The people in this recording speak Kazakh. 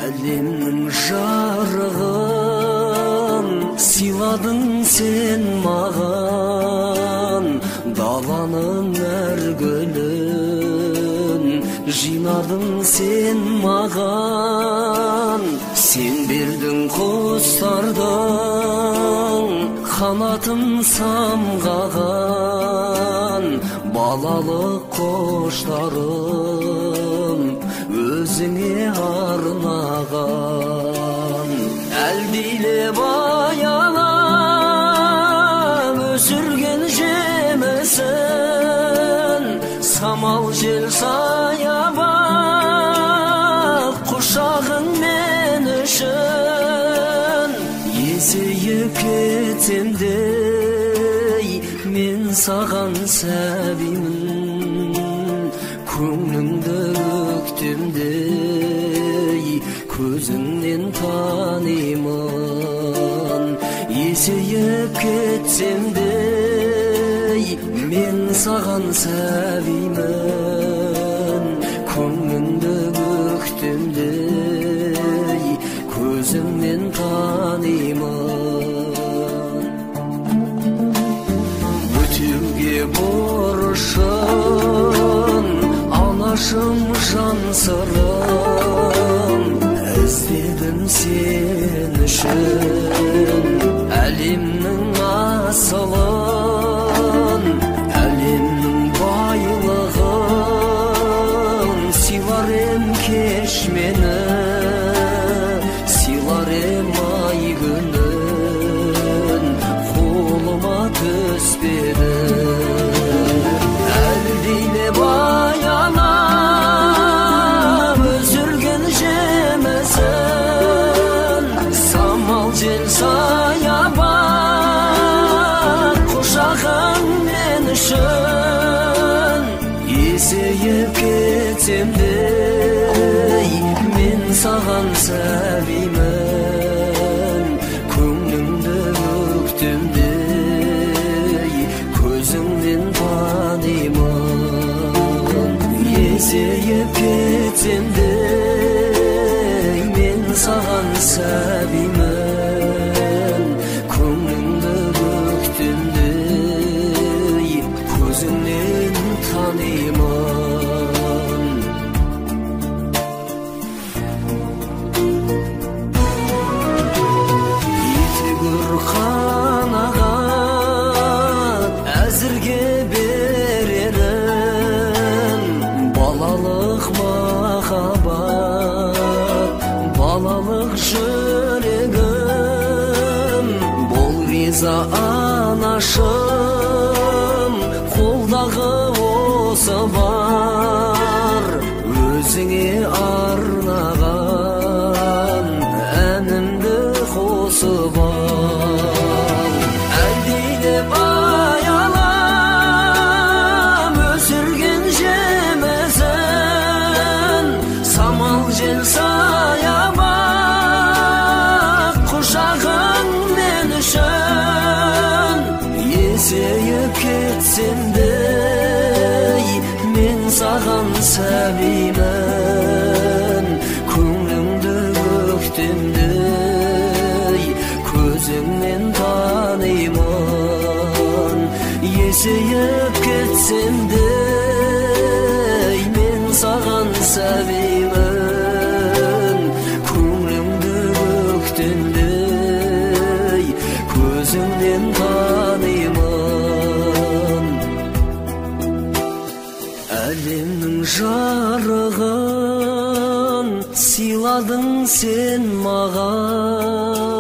Әлемнің жарығын сыйладың сен маған, даланың әр гүлін жинадың сен маған. Сен бердің құстардың қанатын самғаған, балалық құштарым өзіңе арнаған. Әлдилеп аялап өсірген жемісін, самал жел саябақ құшағың мен үшін. Есейіп кетсем де мен саған сәбимін, көңіліңді көктемдей көзіңнен танимын. Есейіп кетсем де мен саған сәбимін, көңіліңді көктемдей көзіңнен танимын. Өтеуге борышын анашым жан сырын, іздедім сен үшін әлемнің асылын, әлемнің байлығын. Сыйлар ем кеш мені, сыйлар ем ай күнін, қолыма түспеді. Әлдилеп аялап өсірген жемісін, самал жел саябақ құшағың мен үшін. Есейіп кетсем де мен саған сәбимін, көңіліңді көктемдей көзіңнен танимын. Есейіп кетсем де мен саған сәбимін, көңіліңді көктемдей көзіңнен танимын. Етегір қанағат әзірге берерім, балалық махаббат, балалық жүрегім. Бол риза анашым, қолдағы осы бар, өзіңе арнаған әнімді қосып ал. Әлдилеп аялап өсірген жемісін, самал жел саябақ құшағың мен үшін. Есейіп кетсем де мен саған сәбимін, көңіліңді көктемдей көзіңнен танимын. Есейіп кетсем де мен саған сәбимін, көңіліңді көктемдей көзіңнен танимын. Әлемнің жарығын сыйладың сен маған,